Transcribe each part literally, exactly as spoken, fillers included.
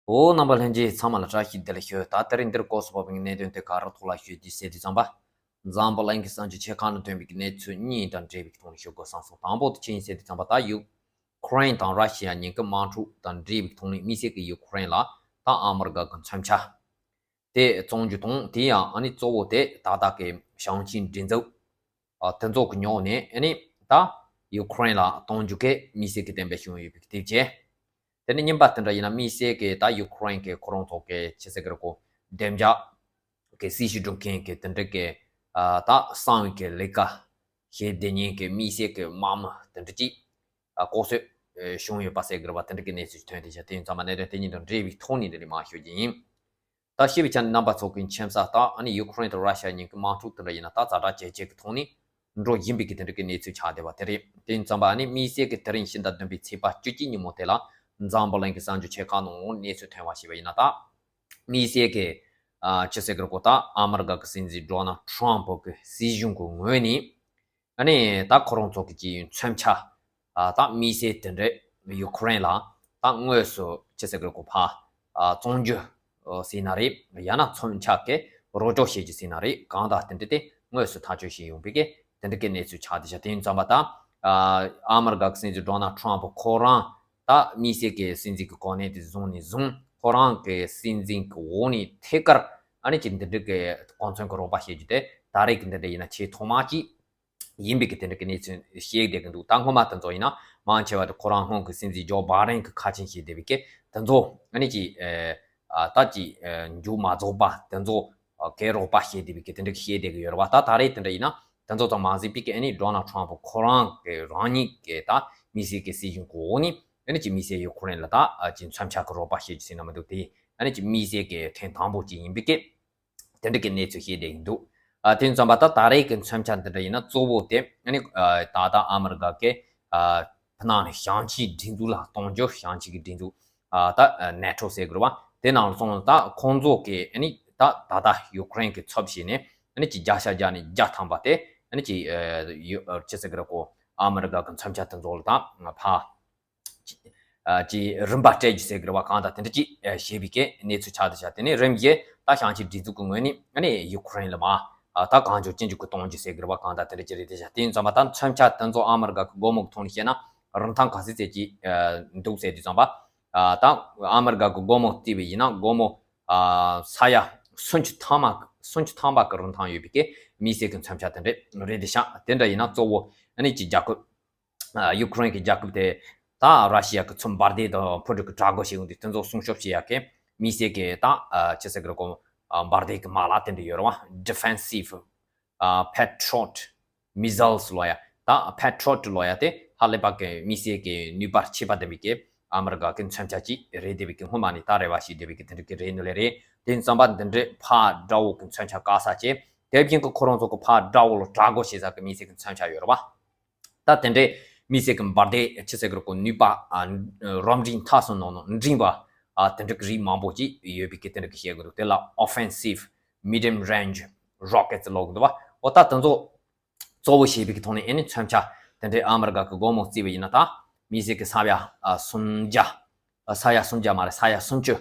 འོ། རྣམ་པ་ལྷན་རྒྱས་ཚང་མ་ལ་བཀྲ་ཤིས་བདེ་ལེགས་ཞུ། ད་དེ་རིང་འདིར་སྐོར་སུ་བབས་པའི་གནད་དོན་དེ་ག་རེ་ཐོག་ལ་ཞུ་རྒྱུ་ཟེར་དུས་ཙམ་པ། འཛམ་བུ་གླིང་གི་གསར་འགྱུར་ཆེ་ཁག་ནང་ཐོན་པའི་གནས་ཚུལ་གཉིས་དང་འབྲེལ་བའི་ཐོག་ནས་ཞུ་དགོས་བསམ་སོང་། དང་པོ་དེ་ཅི་ཡིན་ཟེར་དུས་ཙམ་པ། ད་ཡུ་ཁུ་རེན་དང་ར་ཤི་ཡ་གཉིས་ཀྱི་དམག་འཁྲུག་དང་འབྲེལ་བའི་ཐོག་ནས་དམིགས་བསལ་གྱི་ཡུ་ཁུ་རེན་ལ་ད་ཨ་མི་རི་ཀ་གི་མཚོན་ཆ་དེ་བཙོང་རྒྱུ་དང་། དེ་ཡང་ཨ་ནི་གཙོ་བོ་དེ་ཏག་ཏག་གི་ཞིང་ཆེན་སྒྲིག་འཛུགས་ཨ་དེ་ཚོ་གི་ངོས་ནས་ཨ་ནི་ད་ཡུ་ཁུ་རེན་ལ་གཏོང་རྒྱུ་གི་དམིགས་བསལ་གྱི་གཏན་འབེབས་བྱུང་ཡོད་པའི་དེ་བྱས། དེ་ནས་གཉིས་པ་དེ་འདྲ་ཡིན་ན། དམིགས་བསལ་གྱི་ད་ཡུ་ཁུ་རེན་གྱི་ཁོ་རང་ཚོ་གི་ཅི་ཟེར་གི་རེད་གོ། བདེ་འཇགས་ཀྱི་སྲི་ཞུ་སྒྲུབ་མཁན་གྱི་དེ་འདྲ་གི་ཨ་ད་གསང་བའི་གི་ལས་ཀ་བྱེད་བསྡད་མཁན་གྱི་དམིགས་བསལ་གྱི་དམག་མི་དེ་འདྲ་ཅིག་ཨ་ལྐོག་གསོད་ཨེ་བྱུང་ཡོད་པ་ཟེར་གི་རེད་པ། དེ་འདྲ་གི་གནས་ཚུལ་ཐོན་བསྡད་ཤག་དེ་ཡིན་ཙང་མ་གནད་དོན་དེ་གཉིས་དང་འབྲེལ་བའི་ཐོག་ནས་འདི་ནས་མར་ཞུ་རྒྱུ་ཡིན། ད་ཤེས་པའི་ཆ་ནས་རྣམ་པ་ཚོ་གི་མཁྱེན་གསལ་ལྟར། ཨ་ནི་ཡུ་ཁུ་རེན་དང་ར་ཤི་ཡ་གཉིས་ཀྱི་དམག་འཁྲུག་དེ་འདྲ་ཡིན་ན་ད་ཛ་དྲག་ཇེ་ཆེ་གི་ཐོག་ནས་འགྲོ་བཞིན་པའི་གི་དེ་འདྲ་གི་གནས་ཚུལ་ཆགས་བསྡད་པ་དེ་རེད། དེ་ཡིན་ཙང་མ་ཨ་ནི་དམིགས་བསལ་གི་དེ་རིང་ཕྱི་ཟླ་བདུན་པའི་ཚེས་པ་བཅུ་གཅིག་ཉིན་མོ་དེ་ལ་འཛམ་བུ་གླིང་གི་གསར་འགྱུར་ཆེ་ཁག་ནང་འོང་གནས་ཚུལ་ཐོན་པ་ཞིག་ཡིན་ན། ད་དམིགས་བསལ་གི་ཨ་ཅི་ཟེར་གི་རེད་གོ། ད་ཨ་མི་རི་ཀ་གི་སྲིད་འཛིན་ཌོ་ནལ་ཊམ་ཕ་གི་སྲིད་གཞུང་གི་ངོས་ནས་ཨ་ནི་ད་ཁོ་རང་ཚོ་གི་ཅིག་མཚོན་ཆ་ཨ་ད་དམིགས་བསལ་དེ་འདྲ་ཡུ་ཁུ་རེན་ལ་ད་དངོས་སུ་ཅི་ཟེར་གི་རེད་གོ། ཕར་ཨ་བཙོང་རྒྱུ་ཨ་ཟེར་ན་རེད། ཡང་ན་མཚོན་ཆ་གི་རོགས་སྐྱོར་བྱེད་རྒྱུ་ཟེར་ན་རེད། གང་ལྟར་དེ་འདྲ་དེ་དངོས་སུ་ཐག་གཅོད་བྱས་ཡོང་པའི་གི་དེ་འདྲ་གི་གནས་ཚུལ་ཆགས་བསྡད་ཤག་དེ་ཡིན་ཙང་མ་ད་ཨ་ཨ་མི་རི་ཀ་གི་སྲིད་འཛིན་ཌོ་ནལ་ཊམ་ཕ་ཁོ་རང་ད་དམིགས་བསལ་གི་སྲིད་འཛིན་གི་གོ་གནས་དེ་བཟུང་ནས་བཟུང་། ཁོ་རང་གི་སྲིད་འཛིན་གི་འོག་ནས་ཐད་ཀར་ཨ་ནི་ཅིག་འདི་འདྲ་གི་གོ་མཚོན་གི་རོགས་པ་བྱེད་རྒྱུ་དེ་ད་རེས་ཀྱི་འདི་འདྲ་ཡིན་ན་ཆེས་ཐོག་མ་ཅིག་ཡིན་པའི་གི་དེ་འདྲ་གི་གནས་ཚུལ་བཤད་བསྡད་གི་འདུག་ད་སྔོན་མ་དེ་ཚོ་ཡིན་ན་མང་ཆེ་བ་དེ་ཁོ་རང་སྔོན་གི་སྲིད་འཛིན་ཇོ་བྷའི་ཌེན་གི་ཁ་ཆེམས་བྱས་བསྡད་པའི་གི་དེ་ཚོ་ཨ་ནི་ཅིག་ཨ་ད་ཅིག་མཇུག་མ་རྫོགས་པ་དེ་ཚོ་གི་རོགས་པ་བྱས་བསྡད་པའི་གི་དེ་འདྲ་གི་བཤད་བསྡད་གི་ཡོད་རེད་བ། ད་ད་རེས་དེ་འདྲ་ཡིན་ན་དེ་ཚོ་ཚང་མ་གཟིགས་པའི་གི་ཨ་ནི་ཌོ་ནལ་ཊམ་ཕ་ཁོ་རང་གི་རང་ཉིད་གི་ད་དམིགས་བསལ་གི་སྲིད་གཞུང་གི་འོག་ནས་ཨ་ནི་ཅིག་དམིགས་བསལ་ཡུ་ཁུ་རེན་ལ་ད་ཅིག་མཚོན་ཆ་གི་རོགས་པ་བྱེད་རྒྱུ་ཟེར་ན་མི་འདུག་དེ་ཨ་ནི་ཅིག་དམིགས་བསལ་གི་ཐེངས་དང་པོ་ཅིག་ཡིན་པའི་གི་དེ་འདྲ་གི་གནས་ཚུལ་བཤད་བསྡད་ཀྱི་འདུག་ཨ་དེ་ཙམ་པ་ད་ད་རེས་ཀྱི་མཚོན་ཆ་འདི་འདྲ་ཡིན་ན་གཙོ་བོ་དེ་ཨ་ནི་ཨ་ད་ལྟ་ཨ་མི་རི་ཀ་གི་ཨ་ཕ་ནང་ནས་ཞིང་ཆེན་སྒྲིག་འཛུགས་ལ་གཏོང་རྒྱུ། ཞིང་ཆེན་གྱི་སྒྲིག་འཛུགས་ཨ་ད་ནེ་ཊོ་ཟེར་དགོས་རེད་བ། དེ་ནང་ལ་སོང་ད་ཁོང་ཚོ་གི་ཨ་ནི་ད་ད་ལྟ་ཡུ་ཁུ་རེན་གྱི་ཚབ་བྱས་ནས་ཨ་ནི་ཅིག་བརྒྱ་ཆ་བརྒྱ་ནས་བརྒྱ་ཐམ་པ་དེ་ཨ་ནི་ཅིག་ཨ་ཡུ་ཨ་ཅི་ཟེར་དགོས་རེད་གོ། ཨ་མི་རི་ཀ་གི་མཚོན་ཆ་དེ་ཚོ་ལ་ད་ཕ་ཅིག་ཨ་ཅིག་རིན་པ་སྤྲད་རྒྱུ་ཟེར་གི་རེད་བ། གང་ལྟར་དེ་འདྲ་ཅིག་ཨ་བྱས་པའི་གི་གནས་ཚུལ་ཆགས་བསྡད་ཤག་དེ་ནས་རིམ་བཞིན་ད་ཞིང་ཆེན་སྒྲིག་འཛུགས་ཀྱི་ངོས་ནས་ཨ་ནི་ཡུ་ཁུ་རེན་ལ་མར་ཨ་ད་གང་མགྱོགས་ཅི་མགྱོགས་ཀྱི་གཏོང་རྒྱུ་ཟེར་གི་རེད་བ། གང་ལྟར་དེ་འདྲ་ཅིག་རེད་བསྡད་ཤག་དེ་ཡིན་ཙང་མ་ད་མཚོན་ཆ་དེ་ཚོ་ཨ་མི་རི་ཀ་གི་སྒོར་མོ་གི་ཐོག་ནས་བཤད་ན་རིན་ཐང་ག་ཚོད་ཙམ་ཅིག་ཨ་འདུག་ཟེར་དུས་ཙམ་པ། ཨ་ད་ཨ་མི་རི་ཀ་གི་སྒོར་མོ་བརྩིས་པ་ཡིན་ན་སྒོར་མོ་ཨ་ས་ཡ་སུམ་ཅུ་ཐམ་པ་སུམ་ཅུ་ཐམ་པ་གི་རིན་ཐང་ཡོད་པའི་གི་དམིགས་བསལ་གི་མཚོན་ཆ་དེ་འདྲ་རེད་བསྡད་ཤག་དེ་འདྲ་ཡིན་ན་གཙོ་བོ་ཨ་ནི་ཅིག་རྒྱལ་ཁབ། ཨ་ཡུ་ཁུ་རེན་གྱི་རྒྱལ་ཁབ་དེ་ད་ར་ཤི་ཡ་གི་མཚོ་འབར་མདེལ་དང་འཕུར་གྲུ་གི་དྲག་རྒོལ་བྱེད་ཡོང་དུས་དེ་ཚོ་སྲུང་སྐྱོབ་བྱེད་ཡ་གི་དམིགས་བསལ་གྱི་ད་ཨ་ཅི་ཟེར་གི་རེད་གོ། ཨ་འབར་མདེལ་གྱི་མ་ལག་དེ་འདྲ་ཡོད་རེད་བ། Defensive ཨ་Patriot Missiles ལབ་ཡ། ད་Patriot ལབ་ཡ་དེ་ཧ་ལས་པ་གི་དམིགས་བསལ་གྱི་ནུས་པ་ཁྱད་པར་ལྡན་པའི་གི་ཨ་མི་རི་ཀ་གི་མཚོན་ཆ་ཅིག་རེད་བསྡད་པའི་གི་སྔོན་མ་ནས་ད་རེ་བ་བྱེད་བསྡད་པའི་གི་དེ་འདྲ་གི་རེད་ནི་ལས་རེད། དེ་ཙམ་པ་འདི་འདྲའི་ཕར་དགྲ་བོ་གི་མཚོན་ཆ་བཀག་ས་བྱས། དེ་བཞིན་གི་ཁོ་རང་ཚོ་གི་ཕར་དགྲ་བོ་ལ་དྲག་རྒོལ་བྱེད་ས་གི་དམིགས་བསལ་གི་མཚོན་ཆ་ཡོད་རེད་བ། ད་དེ་འདྲའི་དམིགས་བསལ་གྱི་འབར་མདེལ་ཅི་ཟེར་གི་རེད་གོ། ནུས་པ་ཨ་རབ་འབྲིང་མཐའ་གསུམ་ནང་ནས་འབྲིང་བ་ཨ་དེ་འདྲ་གི་རིགས་མང་པོ་ཅིག་ཡོད་པའི་གི་དེ་འདྲ་གི་བཤད་གི་འདུག་དེ་ལ་Offensive Medium Range Rockets ལབ་གི་འདུག་བ། འོ་ད་དེ་ཚོ་གཙོ་བོ་བྱས་པའི་གི་ཐོག་ནས་ཨ་ནི་མཚོན་ཆ་དེ་འདྲའི་ཨ་མི་རི་ཀ་གི་སྒོར་མོ་བརྩིས་པ་ཡིན་ན་ད་དམིགས་བསལ་གི་ས་ཡ་ཨ་སུམ་བརྒྱ་ཨ་ས་ཡ་སུམ་བརྒྱ་མ་རེད། ས་ཡ་སུམ་ཅུ་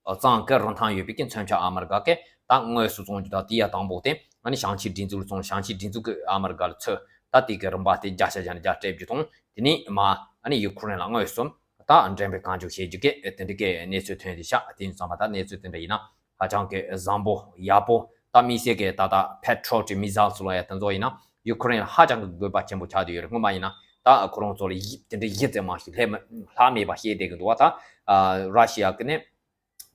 གཙང་གི་རིན་ཐང་ཡོད་པའི་གི་མཚོན་ཆ་ཨ་མི་རི་ཀ་གི་ད་དངོས་སུ་བཙོང་རྒྱུ་དང་། དེ་ཡ་དང་པོ་དེ་ཨ་ནི་ཞིང་ཆེན་སྒྲིག་འཛུགས་ལ་བཙོང་། ཞིང་ཆེན་སྒྲིག་འཛུགས་ཀྱི་ཨ་མི་རི་ཀ་ལ་ཚུར་ད་དེ་གི་རིན་པ་དེ་བརྒྱ་ཆ་བརྒྱ་ནས་བརྒྱ་སྤྲད་རྒྱུ་དང་། དེ་ནས་མ་ཨ་ནི་ཡུ་ཁུ་རེན་ལ་དངོས་སུ་ད་འགྲེམས་སྤེལ་གང་མགྱོགས་བྱེད་རྒྱུ་གི་དེ་འདྲ་གི་གནས་ཚུལ་ཐོན་བསྡད་ཤག་དེ་ཡིན་ཙང་མ་ད་གནས་ཚུལ་དེ་འདྲ་ཡིན་ན་ཧ་ཅང་གི་བཟང་པོ་ཡག་པོ། ད་དམིགས་བསལ་གི་ད་ལྟ་Patriot Missiles ལབ་ཡ་དེ་ཚོ་ཡིན་ན་ཡུ་ཁུ་རེན་ལ་ཧ་ཅང་གི་དགོས་པ་ཆེན་པོ་ཆགས་བསྡད་ཡོད་རེད། སྔོན་མ་ཡིན་ན་ད་ཁོ་རང་ཚོ་ལ་ཡིབ་དེ་འདྲ་ཡིབ་ཙམ་མ་ཞིག་ལྷག་མེད་པ་བཤད་བསྡད་གི་འདུག་བ། ད་ཨ་ར་ཤི་ཡ་གི་ནས་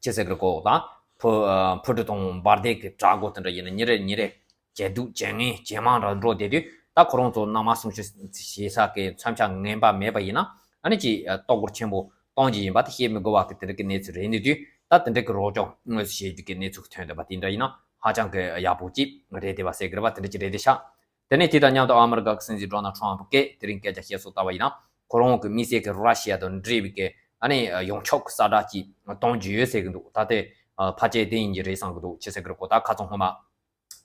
ཅི་ཟེར་གི་རེད་གོ། ད་འཕུར་ཨ་འཕུར་གྲུ་དང་འབར་མདེལ་གི་དྲག་རྒོལ་དེ་འདྲ་ཡིན་ན་ཉིན་རེ་ཉིན་རེ་ཇེ་སྡུག་ཇེ་ངན་ཇེ་མང་རུ་འགྲོ་བསྡད་དུས། ད་ཁོ་རང་ཚོ་ནང་མ་སྲུང་སྐྱོབ་བྱེད་ས་གི་མཚོན་ཆ་ངན་པ་མེད་པ་ཡིན་ན་ཨ་ནི་ཅིག་ཨ་གཏོར་རྒོལ་ཆེན་པོ་གཏོང་རྒྱུ་ཡིན་པ་དེ་བཤད་མི་དགོས་པ་གི་དེ་འདྲ་གི་གནས་ཚུལ་རེད་ནི་དུས། ད་དེ་འདྲ་གི་རོགས་སྐྱོར་དངོས་སུ་བྱེད་རྒྱུ་གི་གནས་ཚུལ་ཐོན་བསྡད་པ་དེ་འདྲ་ཡིན་ན་ཧ་ཅང་གི་ཡག་པོ་ཅིག་རེད་བསྡད་པ་ཟེར་གི་རེད་བ། དེ་འདྲ་ཅིག་རེད་བསྡད་ཤག་དེ་ནས་དེ་དང་མཉམ་དུ་ཨ་མི་རི་ཀ་གི་སྲིད་འཛིན་ཌོ་ནལ་ཊམ་ཕ་གིས་དེ་རིང་སྐད་ཆ་བཤད་སྲོལ་ལྟ་བ་ཡིན་ན་ཁོ་རང་གི་དམིགས་བསལ་གྱི་ར་ཤི་ཡ་དང་འབྲེལ་བའི་གི་ཨ་ནི་ཡོངས་ཁྱབ་ཀྱི་ས་བསྒྲགས་ཅིག་གཏོང་རྒྱུ་ཡོད་ཟེར་གི་འདུག་ད་དེ་ཕལ་ཆེར་དེ་ཡིན་གྱི་རེད་བསམ་གི་འདུག་ཅི་ཟེར་གི་རེད་གོ། ད་ཁ་སང་སྔོན་མ་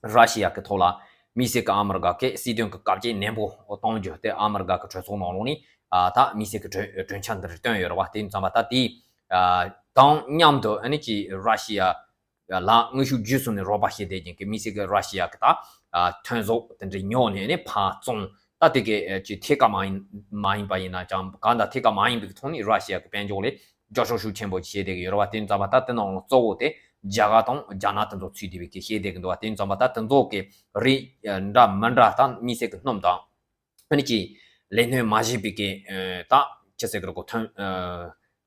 ར་ཤི་ཡ་གི་ཐོག་ལ་དམིགས་བསལ་གྱི་ཨ་མི་རི་ཀ་གི་སྲིད་དོན་གྱི་བཀག་ཆ་ནན་པོ་གཏོང་རྒྱུ་དེ་ཨ་མི་རི་ཀ་གི་གྲོས་ཚོགས་ནང་ལོགས་ནས་ཨ་ད་དམིགས་བསལ་གྱི་གྲོས་གྲོས་འཆར་འདི་རིགས་བཏོན་ཡོད་རེད་བ། དེ་ཡིན་ཙང་མ་ད་དེའི་ ཨ་དང་མཉམ་དུ་ཨ་ནི་ཅིག་ར་ཤི་ཡ་ལ་དངོས་ཤུགས་བརྒྱུད་གསུམ་ནས་རོགས་པ་བྱེད་བསྡད་མཁན་གྱི་དམིགས་བསལ་གྱི་ར་ཤི་ཡ་གི་ད་ཨ་ཐོན་ཟོག་དེ་འདྲ་ཉོ་ནས་ཨ་ནི་ཕར་བཙོང་། ད་དེ་གའི་ཨ་ཅིག་ཐད་ཀར་མ་ཡིན་མ་ཡིན་པ་ཡིན་ན་ཅང་གང་ལྟར་ཐད་ཀར་མ་ཡིན་པའི་ཐོག་ནས་ར་ཤི་ཡ་གི་དཔལ་འབྱོར་ལ་སྐྱོན་བརྗོད་ཤུགས་ཆེན་པོ་བྱེད་བསྡད་ཀྱི་ཡོད་རེད་བ། དེ་ཙམ་པ་ད་དེ་ནང་ལ་གཙོ་བོ་དེ་རྒྱ་གར་དང་རྒྱ་ནག་དེ་ཚོ་ཚུད་བསྡད་པའི་གི་བཤད་བསྡད་ཀྱི་འདུག་བ། དེ་ཙམ་པ་ད་དེ་ཚོ་གི་རིགས་འདྲ་མི་འདྲ་ད་དམིགས་བསལ་གྱི་སྣུམ་དང་ཨ་ནི་ཅིག་ལས་སྣོན་མ་བྱས་པའི་གི་ད་ཅི་ཟེར་གི་རེད་གོ། ཐོན་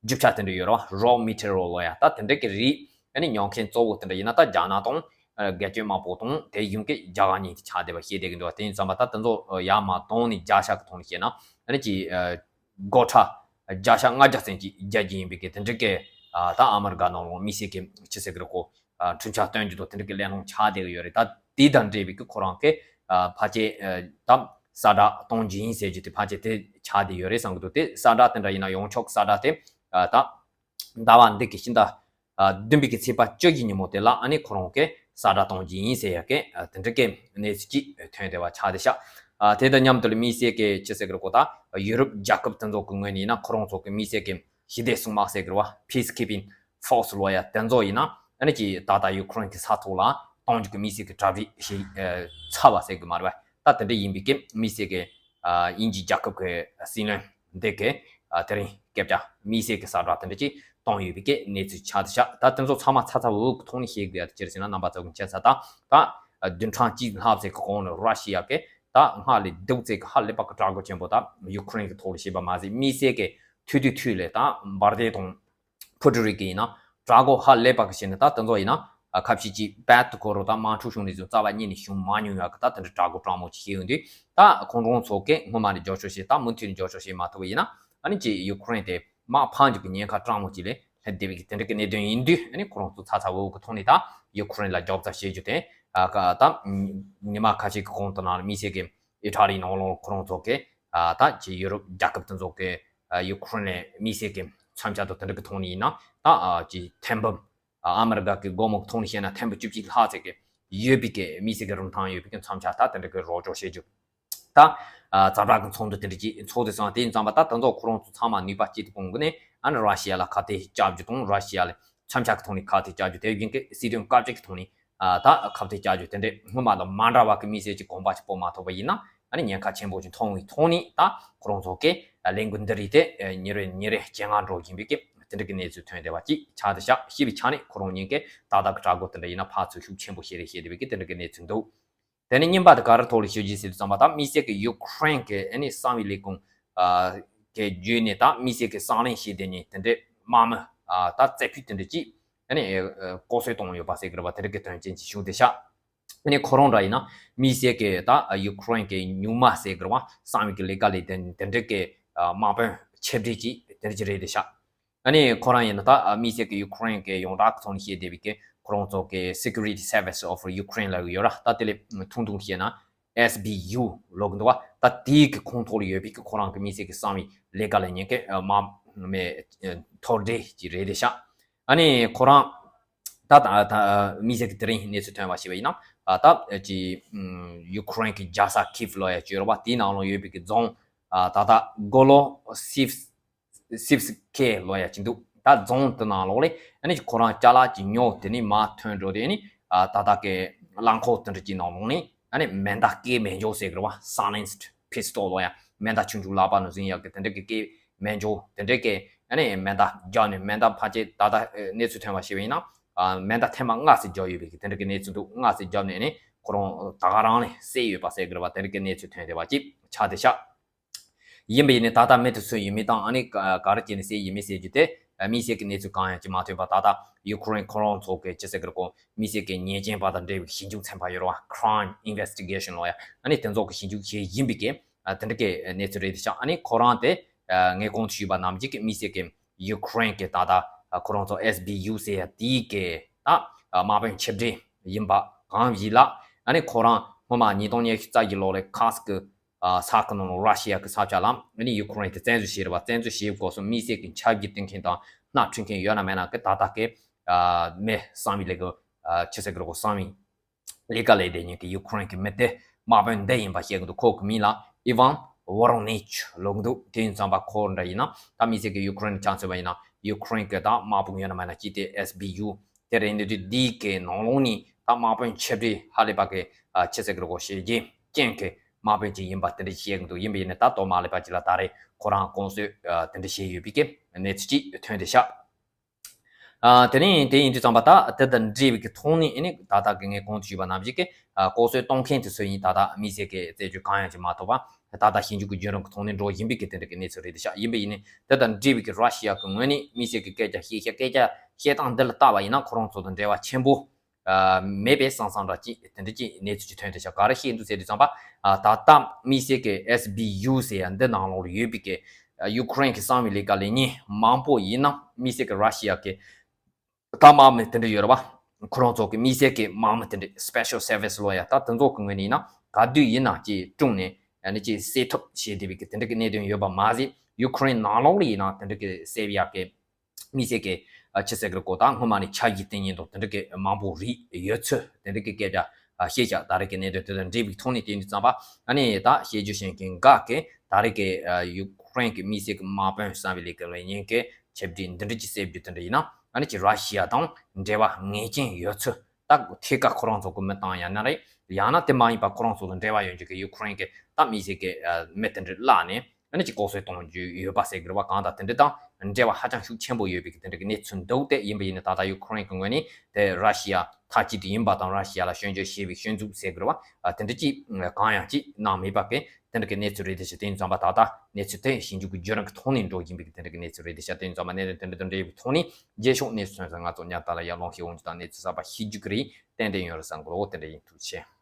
རྒྱུ་ཆ་དེ་འདྲ་ཡོད་རེད་བ། རོ་མེ་ཊི་རི་ཡལ་ལོ་ཡ་ད་དེ་འདྲ་གི་རིགས་ཨ་ནི་ཉོ་མཁན་གཙོ་བོ་དེ་འདྲ་ཡིན་ན་ད་རྒྱ་ནག་དང་རྒྱལ་སྤྱི་དམག་དཔུང་དང་དེ་གཞུང་གི་རྒྱ་གར་གཉིས་དེ་ཆགས་བསྡད་པ་བཤད་བསྡད་ཀྱི་འདུག་བ། དེ་ཡིན་ཙམ་པ་ད་དེ་ཚོ་ཡར་མར་བཏང་ནས་བརྒྱ་ཤ་གི་ཐོག་ནས་བཤད་ན་ཨ་ནི་ཅིག་སྒོར་ཁྲལ་བརྒྱ་ཤ་ལྔ་བརྒྱ་ཙམ་ཅིག་རྒྱག་གི་ཡིན་པའི་གི་དེ་འདྲ་གི་ད་ཨ་མི་རི་ཀ་ནང་ལོགས་དམིགས་བསལ་གི་ཅི་ཟེར་གི་རེད་གོ། ཁྲིམས་འཆར་བཏོན་རྒྱུ་དང་དེ་འདྲ་གི་གླེང་སློང་ཆགས་བསྡད་ཀྱི་ཡོད་རེད། ད་དེ་དང་འབྲེལ་བའི་གི་ཁོ་རང་གི་ཕལ་ཆེར་ད་གསལ་བསྒྲགས་གཏོང་རྒྱུ་ཡིན་ཟེར་རྒྱུ་དེ་ཕལ་ཆེར་དེ་ཆགས་བསྡད་ཡོད་རེད་བསམ་གི་འདུག་དེ་གསལ་བསྒྲགས་དེ་འདྲ་ཡིན་ན་ཡོང་ཆོག་གསལ་བསྒྲགས་དེ་ད་ཟླ་བ་འདི་གི་ཕྱི་ཟླ་བདུན་པའི་གི་ཚེས་པ་བཅུ་གི་ཉིན་མོ་དེ་ལ་ཨ་ནི་ཁོ་རང་གི་གསལ་བསྒྲགས་གཏོང་རྒྱུ་ཡིན་ཟེར་ཡ་གི་དེ་འདྲ་གི་གནས་ཚུལ་ཅིག་ཐོན་བསྡད་པ་ཆགས་བསྡད་ཤག་དེ་དང་མཉམ་དུ་ལ་དམིགས་བསལ་གི་ཅི་ཟེར་གི་རེད་གོ། ད་ཡུ་རོབ་རྒྱལ་ཁབ་དེ་ཚོ་གི་ངོས་ནས་ཡིན་ན་ཁོ་རང་ཚོ་གི་དམིགས་བསལ་གི་ཞི་བདེ་སྲུང་དམག་ཟེར་གི་རེད་བ། Peacekeeping Force ལོ་ཡ་དེ་ཚོ་ཡིན་ན་ཨ་ནི་ཅིག་ད་ལྟ་ཡུ་ཁུ་རེན་གི་ས་ཐོག་ལ་གཏོང་རྒྱུ་གི་དམིགས་བསལ་གི་གྲ་སྒྲིག་བྱས་ཚར་བ་ཟེར་གི་མ་རེད་བ། ད་དེ་འདྲ་ཡིན་པའི་གི་དམིགས་བསལ་གི་དབྱིན་ཇི་རྒྱལ་ཁབ་ཀྱི་སྲིད་བློན་འདི་གི་དེ་རིང་སྐད་ཆ་དམིགས་བསལ་གི་གསལ་བསྒྲགས་དེ་འདྲ་ཅིག་བཏང་ཡོད་པའི་གི་གནས་ཚུལ་ཆགས་བསྡད་ཤག་ད་དེ་ཚོ་ཚང་མ་ཚ་ཚ་འུར་འུར་གི་ཐོག་ནས་བཤད་དགོས་ཡ་དེ་ཅི་རེད་ཟེར་ན། རྣམ་པ་ཚོ་གི་མཁྱེན་གསལ་ལྟར་ད་བདུན་ཕྲག་གཅིག་ལྷག་ཙམ་གི་གོང་ལ་ར་ཤི་ཡ་གི་ད་སྔར་ལས་སྡུག་ཙམ་གི་ཧ་ལས་པ་གི་དྲག་རྒོལ་ཆེན་པོ་ད་ཡུ་ཁུ་རེན་གི་ཐོག་ལ་བྱས་པ་མ་ཟད་དམིགས་བསལ་གི་ཐུ་ཐུ་ཐུ་ལས་ད་འབར་མདེལ་དང་། ཕུ་ཊུ་རི་ཀི་ཡིན་ན་དྲག་རྒོལ་ཧ་ལས་པ་གི་བྱས་ནས་ད་དེ་ཚོ་ཡིན་ན་ཁ་ཤས་ཀྱིས་བད་དུ་གོ་རུ་ད་དམག་འཁྲུག་བྱུང་ནས་བཟུང་རྩ་བ་ཉིད་ནས་བྱུང་མ་མྱོང་ཡག་གི་ད་དེ་འདྲ་དྲག་རྒོལ་སྤྲང་མོ་ཅིག་བྱས་ཡོང་དུས་ད་ཁོང་ཁོང་ཚོ་གིས་སྔོན་མ་ནས་འགྱོག་ཆོག་བྱས་ད་མུ་མཐུད་ནས་འགྱོག་ཆོག་བྱས་མ་ཐུབ་པ་ཡིན་ན་ཨ་ནི་ཅིག་ཡུ་ཁུ་རེན་དེ་དམག་འཕང་རྒྱུ་གི་ཉེན་ཁ་སྤྲང་མོ་ཅིག་ལས་སླེབས་བསྡད་པའི་གི་དེ་འདྲ་གི་གནད་དོན་ཡིན་དུས་ཨ་ནི་ཁོ་རང་ཚོ་ཚ་ཚ་འུར་འུར་གི་ཐོག་ནས་ད་ཡུ་ཁུ་རེན་ལ་རྒྱབ་རྩ་བྱེད་རྒྱུ་དེ་ད་ཉི་མ་ཁ་ཤས་ཀྱི་གོང་དུ་ནང་དམིགས་བསལ་གི་ཨི་ཊ་ལི་ནང་ལོགས་ཁོ་རང་ཚོ་གི་ད་ཅིག་ཡུ་རོབ་རྒྱལ་ཁབ་དེ་ཚོ་གི་ཡུ་ཁུ་རེན་ལ་དམིགས་བསལ་གྱི་མཚོན་ཆ་དང་དེ་འདྲ་གི་ཐོག་ནས་ཡིན་ན་ད་ཅིག་ཐེར་འབུམ་ཨ་མི་རི་ཀ་གི་སྒོར་མོ་གི་ཐོག་ནས་བཤད་ན་ཐེར་འབུམ་བཅུ་གཅིག་ལྷག་ཙམ་གི་ཡོད་པའི་གི་དམིགས་བསལ་གྱི་རིན་ཐང་ཡོད་པའི་གི་མཚོན་ཆ་ད་དེ་འདྲ་གི་རོགས་སྐྱོར་བྱེད་རྒྱུ། ད་ཛ་དྲག་གི་ཚོགས་འདུ་དེ་འདྲ་ཅིག་ཚོགས་དུས་སང་དེ་ཡིན་ཙམ་པ་ད་དེ་ཚོ་ཁོ་རང་ཚོ་ཚང་མ་ནུས་པ་གཅིག་ཏུ་སྤུངས་གི་ནས་ཨ་ནི་ར་ཤི་ཡ་ལ་ཁ་གཏད་བཅག་རྒྱུ་དང་ར་ཤི་ཡ་ལ་མཚོན་ཆ་གི་ཐོག་ནས་ཁ་གཏད་བཅག་རྒྱུ་དེ་བཞིན་གི་སྲིད་དོན་བཀའ་བཅག་གི་ཐོག་ནས་ཨ་ད་ཁ་གཏད་བཅག་རྒྱུ་དེ་འདྲས་སྔོན་མ་དང་མ་འདྲ་བ་གི་དམིགས་བསལ་གྱི་གོམ་པ་ཞིག་སྤོ་མ་ཐུབ་པ་ཡིན་ན་ཨ་ནི་ཉེན་ཁ་ཆེན་པོ་ཞིག་མཐོང་བའི་ཐོག་ནས་ད་ཁོ་རང་ཚོ་གི་ལས་འགུལ་འདི་རིགས་དེ་ཉིན་རེ་ཉིན་རེ་ཇེ་སྔ་འགྲོ་བཞིན་པའི་གི་དེ་འདྲ་གི་གནས་ཚུལ་ཐོན་བསྡད་པ་ཅིག་ཆགས་བསྡད་ཤག་ཤེས་པའི་ཆ་ནས་ཁོ་རང་གཉིས་ཀས་ཏག་ཏག་གི་དྲག་རྒོལ་དེ་འདྲ་ཡིན་ན་ཕར་ཚུར་ཤུགས་ཆེན་པོ་བྱེད་རེས་བྱེད་བསྡད་པའི་གི་དེ་འདྲ་གི་གནས་ཚུལ་འདུག་དེ་ནས་གཉིས་པ་དེ་ག་རེ་ཐོག་ལ་ཞུ་རྒྱུ་ཟེར་དུས་ཙམ་པ་ད་དམིགས་བསལ་གྱི་ཡུ་ཁུ་རེན་གྱི་ཨ་ནི་གསང་བའི་ལས་ཁུངས་ཨ་གི་བརྒྱུད་ནས་ད་དམིགས་བསལ་གྱི་གསང་གླེང་བྱས་བསྡད་མཁན་དེ་འདྲའི་དམག་མི་ཨ་ད་རྩེ་ཕུད་དེ་འདྲ་ཅིག་ཨ་ནི་ཨ་ལྐོག་གསོད་བཏང་ཡོད་པ་ཟེར་གི་རེད་བ། དེ་འདྲ་གི་དོན་རྐྱེན་ཅིག་བྱུང་བསྡད་ཤག་ཨ་ནི་ཁོ་རང་འདྲ་ཡིན་ན་དམིགས་བསལ་གྱི་ད་ཡུ་ཁུ་རེན་གྱི་སྨྱུག་མ་ཟེར་གི་རེད་བ། གསང་བའི་གི་ལས་ཀ་ལས་དེ་དེ་འདྲ་གི་ཨ་དམག་དཔོན་ཆེ་གྲས་ཅིག་དེ་འདྲ་ཅིག་རེད་བསྡད་ཤག་ཨ་ནི་ཁོ་རང་ཡིན་ན་ད་ཨ་དམིགས་བསལ་གྱི་ཡུ་ཁུ་རེན་གྱི་ཡོངས་གྲགས་ཀྱི་ཐོག་ནས་བཤད་བསྡད་པའི་གི་ཁོ་རང་ཚོ་གི་Security Service of Ukraine ལབ་ཀྱི་ཡོད་ར། ད་དེ་ལས་ཐུང་ཐུང་བཤད་ན་S B U ལབ་ཀྱི་འདུག་བ། ད་དེའི་གི་ཁོངས་གཏོགས་ལ་ཡོད་པའི་གི་ཁོ་རང་གི་དམིགས་བསལ་གྱི་གསང་བའི་ལས་ཀ་ལས་མཁན་གྱི་ཨ་དམག་མི་མཐོ་གྲས་ཅིག་རེད་བསྡད་ཤག་ཨ་ནི་ཁོ་རང་ད་ད་ད་དམིགས་བསལ་གྱི་དེ་རིང་གནས་ཚུལ་ཐོན་པ་ཞིག་ཡིན་ན་ད་ཅི་ཡུ་ཁུ་རེན་གྱི་རྒྱལ་ས་ཁིབ་ལབ་ཡ་ཅིག་ཡོད་རེད་བ། དེའི་ནང་ལ་ཡོད་པའི་གི་རྫོང་ད་ད་གོ་ལོ་སིབ་སིབ་སི་ཁེ་ལབ་ཡ་ཅིག་འདུག་ད་རྫོང་དེ་ནང་ལོགས་ལ་ཨ་ནི་ཁོ་རང་ཅ་ལག་ཅིག་ཉོ་དེ་ནས་མར་ཐོན་འགྲོ་དུས་ཨ་ནི་ད་ལྟ་གི་རླངས་འཁོར་དེ་འདྲ་ཅིག་ནང་ལོགས་ནས་ཨ་ནི་མེ་མདའ་སྐད་མེ་སྒྱོགས་ཟེར་གི་རེད་བ། Silenced pistol ལབ་ཡ། མེ་མདའ་ཆུང་ཆུང་ལག་པ་ནང་འཛིན་ཡག་གི་དེ་འདྲ་གི་སྐད་མེ་སྒྱོགས་དེ་འདྲ་གི་ཨ་ནི་མེ་མདའ་རྒྱག་ནས་མེ་མདའ་ཕལ་ཆེར་ད་ལྟ་གནས་ཚུལ་ཐོན་པ་ཞིག་ཡིན་ན་མེ་མདའ་ཐེངས་མ་ལྔ་ཙམ་རྒྱག་ཡོད་པའི་གི་དེ་འདྲ་གི་གནས་ཚུལ་འདུག་ལྔ་ཙམ་བརྒྱབ་ནས་ཨ་ནི་ཁོ་རང་ད་ག་རང་ལ་བསད་ཡོད་པ་ཟེར་གི་རེད་བ། དེ་འདྲ་གི་གནས་ཚུལ་ཐོན་བསྡད་པ་ཅིག་ཆགས་བསྡད་ཤག་ཡིན་པ་ཡིན་ནའི་ད་ལྟ་མི་དེ་སུ་ཡིན་མིན་དང་ཨ་ནི་ག་ག་རེ་བྱས་ནས་བསད་ཡིན་མིན་ཟེར་རྒྱུ་དེ་དམིགས་བསལ་གྱི་གནས་ཚུལ་གང་ཡང་ཅིག་མ་ཐོན་པ། ད་ལྟ་ཡུ་ཁུ་རེན་ཁོ་རང་ཚོ་གི་ཅི་ཟེར་གི་རེད་གོ། དམིགས་བསལ་གྱི་ཉེས་ཅན་པ་དང་འབྲེལ་བའི་ཞིབ་འཇུག་ཚན་པ་ཡོད་རེད་བ། Crime Investigation ལབ་ཡ། ཨ་ནི་དེ་ཚོ་གི་ཞིབ་འཇུག་བྱས་ཡིན་པའི་གི་ཨ་དེ་འདྲ་གི་གནས་ཚུལ་རེད་དེ་ཤག་ཨ་ནི་ཁོ་རང་དེ་ཨ་ངས་གོང་དུ་ཞུས་པ་ནང་བཞིན་གྱི་དམིགས་བསལ་གྱི་ཡུ་ཁུ་རེན་གྱི་ད་ལྟ་ཨ་ཁོ་རང་ཚོ་S B U ཟེར་ཡ་དེའི་གི་ད་ཨ་དམག་དཔོན་ཆེ་གྲས་ཡིན་པ་གང་ཡིན་ལ། ཨ་ནི་ཁོ་རང་སྔོན་མ་ཉིས་སྟོང་ཉི་ཤུ་རྩ་བཞི་ལོ་ལ་ཁ་སི་ཀི་ཨ་ས་ཁུལ་ནང་ལ་ར་ཤི་ཡ་གི་ས་ཆ་ལ་ཨ་ནི་ཡུ་ཁུ་རེན་དེ་བཙན་འཛུལ་བྱས་རེད་བ། བཙན་འཛུལ་བྱས་སྐབས་སུ་དམིགས་བསལ་གྱི་ཆབ་ཀྱི་སྟེང་མཁན་དང་སྣ་ཁྲིད་མཁན་ཡོད་ན་མེད་ན་གི་ད་ལྟ་གི་ཨ་མི་གསང་བའི་ལས་ཀ་ཨ་ཆི་ཟེར་གི་རེད་གོ། གསང་བའི་ལས་ཀ་ལས་དེ་ཉིད་ཀྱི་ཡུ་ཁུ་རེན་གྱི་མི་དེ་དམག་དཔོན་འདི་ཡིན་པ་བཤད་གི་འདུག་ཁོ་གི་མིང་ལ་ཨི་ཝན་ཝོ་རོ་ནིཆ་ལབ་གི་འདུག་དེ་ཡིན་ཙམ་པ་ཁོ་འདྲ་ཡིན་ན་ད་དམིགས་བསལ་གྱི་ཡུ་ཁུ་རེན་ཆ་མཚོན་པ་ཡིན་ན་ ཡུ་ཁུ་རེན་གྱི་ད་དམག་དཔུང་ཡོད་ན་མེད་ན་ཅི་སྟེ་ཨེས་བི་ཡུ་དེ་རེད། འདི་དུས་འདི་གི་ནང་ལོགས་ནས་ད་དམག་དཔོན་ཆེ་གྲས་ཧ་ལས་པ་གི་ཨ་ཆེ་ཚད་ཀྱི་རོགས་བྱེད་རྒྱུ་རྐྱེན་གྱི་དམག་དཔོན་ཅིག་ཡིན་པ་དེ་འདྲ་བཤད་ཀྱི་འདུག་ཡིན་པ་ཡིན་ན་ད་དོ་མ་ལས་པ་ཅིག་ལ་ད་རེས་ཁོ་རང་གོང་སུ་དེ་འདྲ་བྱས་ཡོད་པའི་གི་གནས་ཚུལ་ཅིག་ཐོན་བསྡད་ཤག་ཨ་དེ་ནས་དེ་ཡིན་དུས་ཙམ་པ་ད་དེ་དང་འབྲེལ་བའི་གི་ཐོག་ནས་ཨ་ནི་ད་ལྟ་གི་ངས་གོང་དུ་ཞུས་པ་ནང་བཞིན་གི་ཨ་ལྐོག་གསོད་གཏོང་མཁན་དེ་ཚོ་ཡིན་ད་ལྟ་དམིགས་བསལ་གི་རྩད་གཅོད་གང་ཡང་ཅིག་མ་ཐོབ་པ་ད་ལྟ་ཞིབ་འཇུག་གི་བརྒྱུད་རིམ་གི་ཐོག་ནས་འགྲོ་བཞིན་པའི་གི་དེ་འདྲ་གི་གནས་ཚུལ་རེད་ཤག་ཡིན་པ་ཡིན་ནའི་དེ་དང་འབྲེལ་བའི་གི་ར་ཤི་ཡ་གི་ངོས་ནས་དམིགས་བསལ་གི་སྐད་ཆ་བཤད་ཤག་སྐད་ཆ་བཤད་སྟངས་འདི་ལ་བལྟས་པ་ཡིན་ན་ཁོ་རང་ཚོ་དང་འབྲེལ་བ་ཆེན་པོ་ཨ་མེད་པའི་བསམ་བསམ་འདྲ་ཅིག་དེ་འདྲ་ཅིག་གནས་ཚུལ་ཅིག་ཐོན་བསྡད་ཤག་ག་རེ་བཤད་འདུག་ཟེར་དུས་ཙམ་པ་ཨ་ད་ལྟ་དམིགས་བསལ་གྱི་ཨེས་བི་ཡུ་ཟེར་ཡ་འདི་ནང་ལོགས་ལ་ཡོད་པའི་གི་ཨ་ཡུ་ཁུ་རེན་གྱི་གསང་བའི་ལས་ཀ་ལས་མཁན་མང་པོ་ཡིན་ན་དམིགས་བསལ་གྱི་ར་ཤི་ཡ་གི་ད་དམག་མི་དེ་འདྲ་ཡོད་རེད་པ། ཁོ་རང་ཚོ་གི་དམིགས་བསལ་གྱི་དམག་མི་དེ་འདྲ་སི་པེ་ཤལ་སར་བི་སི་ལབ་ཡ་ད་དེ་ཚོ་གི་ངོས་ནས་ཡིན་ན་ག་དུས་ཡིན་ན་ཅིག་དཀྲུགས་ནས་ཡ་ནི་ཅིག་བསད་ཐབས་བྱེད་བསྡད་པའི་གི་དེ་འདྲ་གི་གནད་དོན་ཡོད་པ་མ་ཟད་ཡུ་ཁུ་རེན་ནང་ལོགས་ལ་ཡིན་ན་དེ་འདྲ་གི་བསད་ཡ་གི་དམིགས་བསལ་གྱི་ཨ་ཆེ་ཚད་ཀྱི་སྐོར་དང་སྔོན་མ་ནས་ཆ་གཞི་བསྟན་ཉིན་དང་དེ་འདྲ་གི་མང་པོ་རིགས་ཡོད་ཚུལ་དེ་འདྲ་གི་སྐད་ཆ་ཨ་བཤད་བཞག་ད་རེས་ཀྱི་གནད་དོན་དེ་དང་འབྲེལ་བའི་ཐོག་ནས་བལྟས་དུས་ཙམ་པ་ཨ་ནི་ད་བཤད་རྒྱུ་ཞིག་གི་འགག་གི་ད་རེས་ཀྱི་ཨ་ཡུ་ཁུ་རེན་གྱི་དམིགས་བསལ་གྱི་དམག་དཔོན་གསང་བའི་ལས་ཀ་ལས་མཁན་གྱི་ཆེ་བསྒྲིགས་འདི་འདྲ་ཅིག་བསད་རྒྱུ་དེ་འདྲ་ཡིན་ན་ཨ་ནི་ཅིག་ར་ཤི་ཡ་དང་འབྲེལ་བ་ངེས་ཅན་ཡོད་ཚུལ་ད་ཐད་ཀར་ཁོ་རང་ཚོ་གི་མི་བཏང་ཡ་ན་རེད། ཡང་ན་དེ་མ་ཡིན་པ་ཁོ་རང་ཚོ་དང་འབྲེལ་བ་ཡོད་རྒྱུ་གི་ཡུ་ཁུ་རེན་གྱི་ད་དམིགས་བསལ་གྱི་ཨ་མི་དེ་འདྲ་བརླགས་ནས། ཨ་ནི་ཅིག་ལྐོག་གསོད་གཏོང་རྒྱུ་ཡོད་པ་ཟེར་གི་རེད་བ། གང་ལྟར་དེ་འདྲ་དང་འབྲེལ་བ་ཧ་ཅང་ཤུགས་ཆེན་པོ་ཡོད་པའི་གི་དེ་འདྲ་གི་གནས་ཚུལ་འདུག་སྟེ་ཡིན་པ་ཡིན་ན་ད་ལྟ་ཡུ་ཁུ་རེན་གི་ངོས་ནས་དེ་ར་ཤི་ཡ་མཐའ་གཅིག་ཏུ་ཡིན་པ་དང་ར་ཤི་ཡ་ལ་སྐྱོན་བརྗོད་བྱས་པའི་སྐྱོན་འཛུགས་ཟེར་གི་རེད་བ། ཨ་དེ་འདྲ་ཅིག་གང་ཡང་ཅིག་གནང་མེད་པ་གི་དེ་འདྲ་གི་གནས་ཚུལ་རེད་དེ་ཤ། དེ་ཡིན་ཙམ་པ་ད་ལྟ་གནས་ཚུལ་དེ་ཞིབ་འཇུག་གི་བརྒྱུད་རིམ་གི་ཐོག་ནས་འགྲོ་བཞིན་པའི་གི་དེ་འདྲ་གི་གནས་ཚུལ་རེད་དེ་ཤ། དེ་ཡིན་ཙམ་པ་གནད་དོན་དེ་འདྲ་དང་འབྲེལ་བའི་ཐོག་ནས་རྗེས་ཕྱོགས་གནས་ཚུལ་ཐོན་ས་ང་ཚོ་ཉག་ཏ་ལ་ཡར་ལོངས་ཤིག་འོང་རྒྱུ་དང་གནས་ཚུལ་གསར་པ་ཤེས་རྒྱུ་གི་རེད། ཏན་ཏན་ཡོད་རེད་བསམ་གི་ལོ། དེ་འདྲ་ཡིན། ཐུགས་རྗེ་ཆེ།